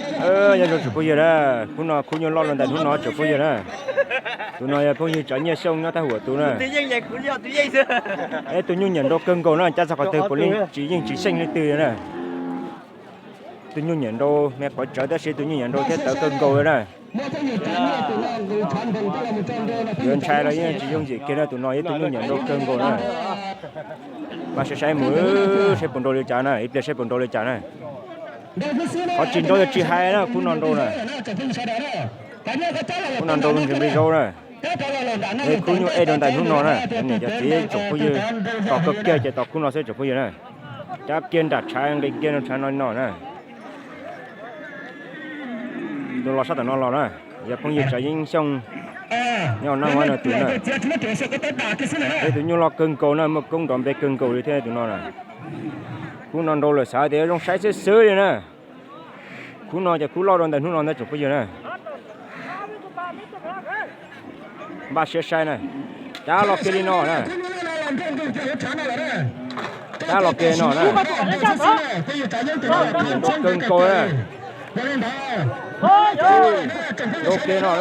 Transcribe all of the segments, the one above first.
Nyob zoo tsoom phooj ywg na, hnub no khub nyuj loj rau ntawm hnub no tsoom phooj ywg na. Tus no yog phooj ywg Tsav Nyiaj Xyooj nyob Thaj Huam tus na. Ib tug nyuj nyiam nrau kawg nkaus na, cab txog qhov twg puav leej tsis yeej tsis xyeej leej twg li na. Tus nyuj nyiam nrau me quav tsawv tab sis tus nyuj nyiam nrau thiab tawv kawg nkaus li na. Yuav ntshai los yeej tsis yooj yim kiag na, tus no yog tus nyuj nyiam nrau kawg nkaus na. Mas saib saib mus, saib puas nrau li cas na, ib pliag saib puas nrau li cas na. Qhov tsis nrau yog tsis hais na, khub no nrau na. Khub no nrau ntshe nplig zaub na. Khub nyuj ej rau ntawm hnub no na, cov niam cov txiv tsoom phooj ywg, tos kawg kiag ces tos khub no xwb tsoom phooj ywg na. Cab kiag nram tshav nqis kiag rau tshav no no na. Tus los sab tom no los na, yog phooj ywg Tsav Yeeb Xyooj nyob Naj Huab no tus na. Tus nyuj loj kawg nkaus na, muaj koob nrov npe kawg nkaus li thiab tus no na. Khub no nrau lawm xav tias zoo saib xwb xwb li na. Khub no ces khub loj rau ntawm hnub no ntag tsoom phooj ywg na. Npaj siab saib na. Cab los kiag li no na. Cab los kiag no na. Nrau kawg nkaus na. Nrau kiag no.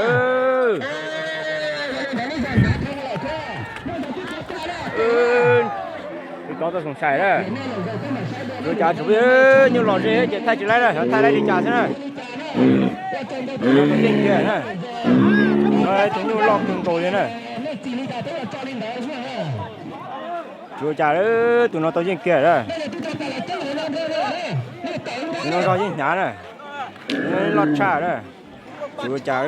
Tsis tau txog xoom xais na. Tsuav cas tsoom phooj ywg, nyuj los ze ces thaij tsis laib na, thaij laib li cas xwb na. Tus no tau yeej kiag na. Tus nyuj loj kawg nkaus li na. Tsuav cas tus no tau yeej kiag na. Tus no zog yeej hnyav na. Loj tshaj na. Tsuav cas